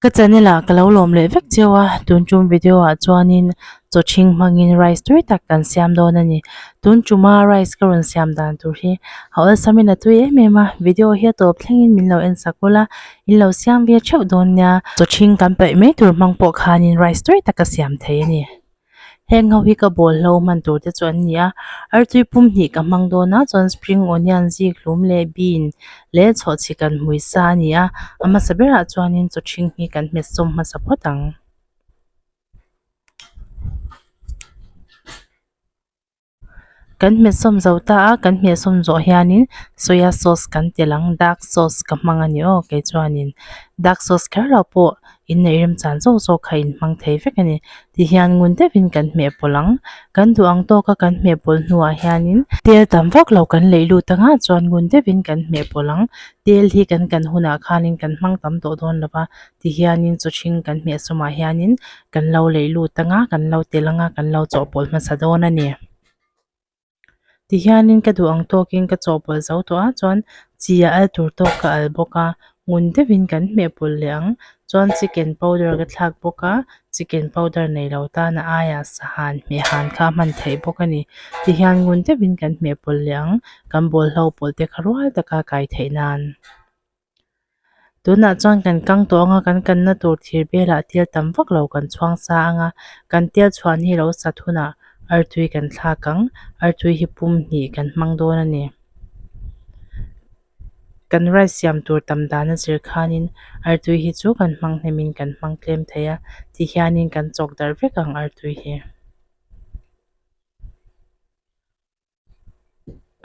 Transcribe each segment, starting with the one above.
Ka channel ah ka lo lawm leh vek cheu a, tun tum video ah chuanin chaw ṭhing hmangin rice tui tak kan siam dawn a ni. Tun tuma rice ka rawn siam dan tur hi a awlsamin a tui em em a, video hi a tawp thlengin min lo en sak ula, in lo siam ve theuh dawn nia. Chaw ṭhing kan paih mai tur hmang pawh khanin rice tui tak a siam thei a ni. Heng ho hi ka bawl hlo hman tur te chu an ni a artui pum hnih ka hmang dawn a chuan spring onion zik hlum leh bean leh chhawhchhi kan hmui sa a ni a a hmasa berah chuanin chaw ṭhing hi kan hmet sawm hmasa phawt ang. Kan hmet sawm zo ta a kan hmeh sawm zawh hianin soya sauce kan telh ang dark sauce ka hmang a ni aw kei chuanin dark sauce kher lo pawh inneih remchan zawk zawk kha in hmang thei vek a ni tihian ngun deuhin kan hmeh pawlh ang kan duh ang tawka kan hmeh pawlh hnuah hianin tel tam vak lo kan leih lut anga chuan ngun deuhin kan hmeh pawlh ang tel hi kan kan hunah khanin kan hmang tam tawh dawn lo va tihianin chaw ṭhing kan hmeh sawmah hianin kan lo leih lut anga kan lo telh anga kan lo chawhpawlh hmasa dawn a ni. Tihianin ka duh ang tawkin ka chawhpawlh zo tawh a chuan chi a al tur tawk ka al bawk a ngun deuhin kan hmehpawlh leh ang chuan chicken powder ka thlak bawk a chicken powder nei lo tan a aiah sahan hmehhan kha a hman theih bawk a ni tihian ngun deuhin kan hmehpawlh leh ang kan bawlhlo pawlh te kha rual taka kai theih nan. Tunah chuan kan kang tawh anga kan kanna tur thir belah tel tam vak lo kan chhuang sa anga kan tel chhuan hi lo sat hunah artui kan thlak ang artui hi pum hnih kan hmang dawn a ni kan rice siam tur tam dan a zir khanin artui hi chu kan hmang hnemin kan hmang tlem thei a tihianin kan chawk darh vek ang artui hi.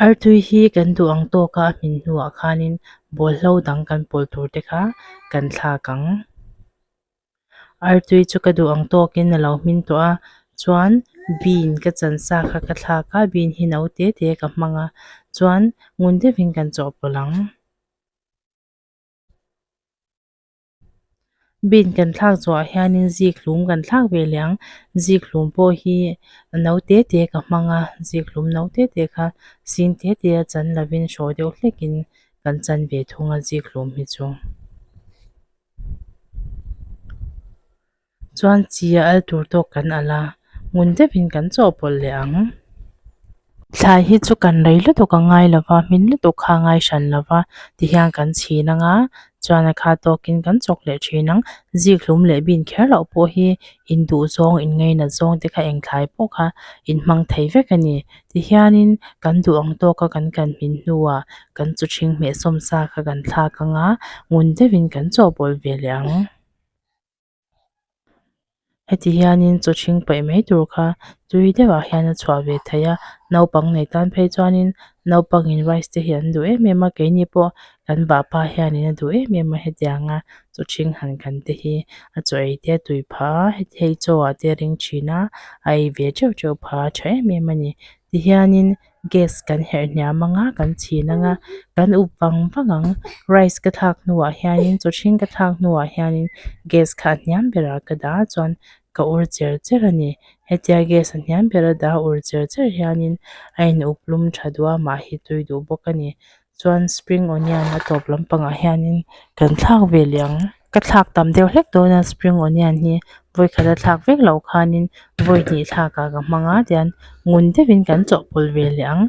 Artui hi kan duh ang tawk a a hmin hnuah khanin bawlhlo dang kan pawl tur te kha kan thlak ang. Artui chu ka duh ang tawkin a lo hmin tawh a chuan bean ka chan sa kha ka thlak a bean hi no te te ka hmang a chuan ngun deuhin kan chawhpawlh ang. Bean kan thlak zawhah hianin zik hlum kan thlak ve leh ang zik hlum pawh hi no te te ka hmang a zik hlum no te te kha sin te te a chan lovin hraw deuh hlekin kan chan ve thung a zik hlum hi chu. Chuan chi a al tur tawk kan al a, ngun deuhin kan chawhpawlh leh ang. Thlai hi chu kan rei lutuk a ngai lo va, hmin lutuk kha a ngai hran lo va, tihian kan chhin ang a, chuan a kha tawkin kan chawk leh thin ang. Zikhlum leh bin kher loh pawh hi in duh zawng, in ngainat zawng te kha eng thlai pawh kha in hmang thei vek a ni. Tihianin kan duh ang tawka kan kan hmin hnuah kan chu ṭhing hmeh sawm sa kha kan thlak ang a, ngun deuhin kan chawhpawlh ve leh ang. Heti hianin chaw ṭhing paih mai tur kha tui deuhah hian a chhuah ve theih a naupang nei tan phei chuanin naupangin rice te hi an duh em em a keini pawh kan vahpa hianin a duh em em a hetianga chaw ṭhing han kan te hi a chaw ei te a tui phah a heti hei chaw ah te a ring ṭhin a a ei ve ṭeuh ṭeuh phah a ṭha em em a ni tihianin gas kan herh hniam ang a kan chhin ang a kan up vang vang ang rice ka thlak hnuah hianin chaw hring ka thlak hnuah hianin gas kha a hniam berah ka dah a chuan ka ur cher cher a ni hetia gas a hniam bera dah ur cher cher hianin a in up lum tha duh a mah hi tui duh bawk a ni chuan spring onion a tawp lampangah hianin kan thlak ve leh ang. Ka thlak tam deuh hlek dawn a spring onion hi vawi khat a thlak vek loh khanin vawi hnih thlak ah ka hmang a tian ngun deuhin kan chawhpawlh ve leh ang.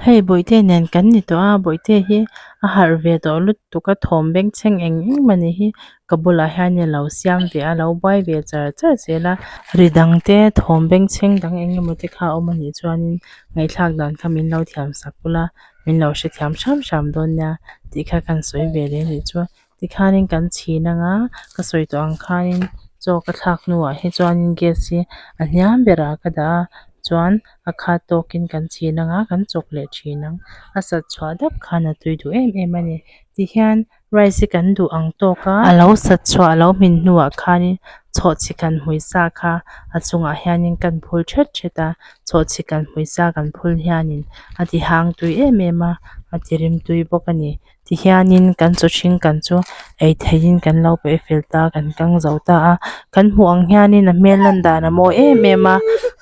Hei bawihte nen kan ni tawh a bawihte hi a harh ve tawh lutuk a thawm bengchheng eng eng mah hi ka bulah hian a lo siam ve a lo buai ve char char zel a ri dang te thawm bengchheng dang eng emaw te kha a awm anih chuanin ngaihthlak dan kha min lo thiam sak ula min lo hrethiam hram hram dawn nia tih kha kan sawi ve leh anih chu. Tikhanin kan chhin ang a ka sawi tawh ang khanin chaw ka thlak hnuah hi chuanin gas hi a hniam berah ka dah a chuan a khat tawkin kan chhin ang a kan chawk leh thin ang a sat chhuah dap khan a tui duh em em a ni tihian rice hi kan duh ang tawk a a lo sat chhuah a lo hmin hnuah khanin chhawhchhi kan hmui sa kha a chungah hianin kan phul thet thet a chhawhchhi kan hmui sa kan phul hianin a ti hang tui em em a a ti rim tui bawk a ni. Tihianin kan chaw hring kan chu ei theihin kan lo peih fel ta a kan kang zo ta a kan hmuh ang hianin a hmel lan dan a mawi em em a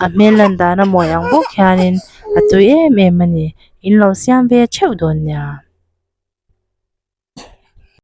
a hmel lan dan a mawi ang bawk hianin a tui em em a ni in lo siam ve theuh dawn nia.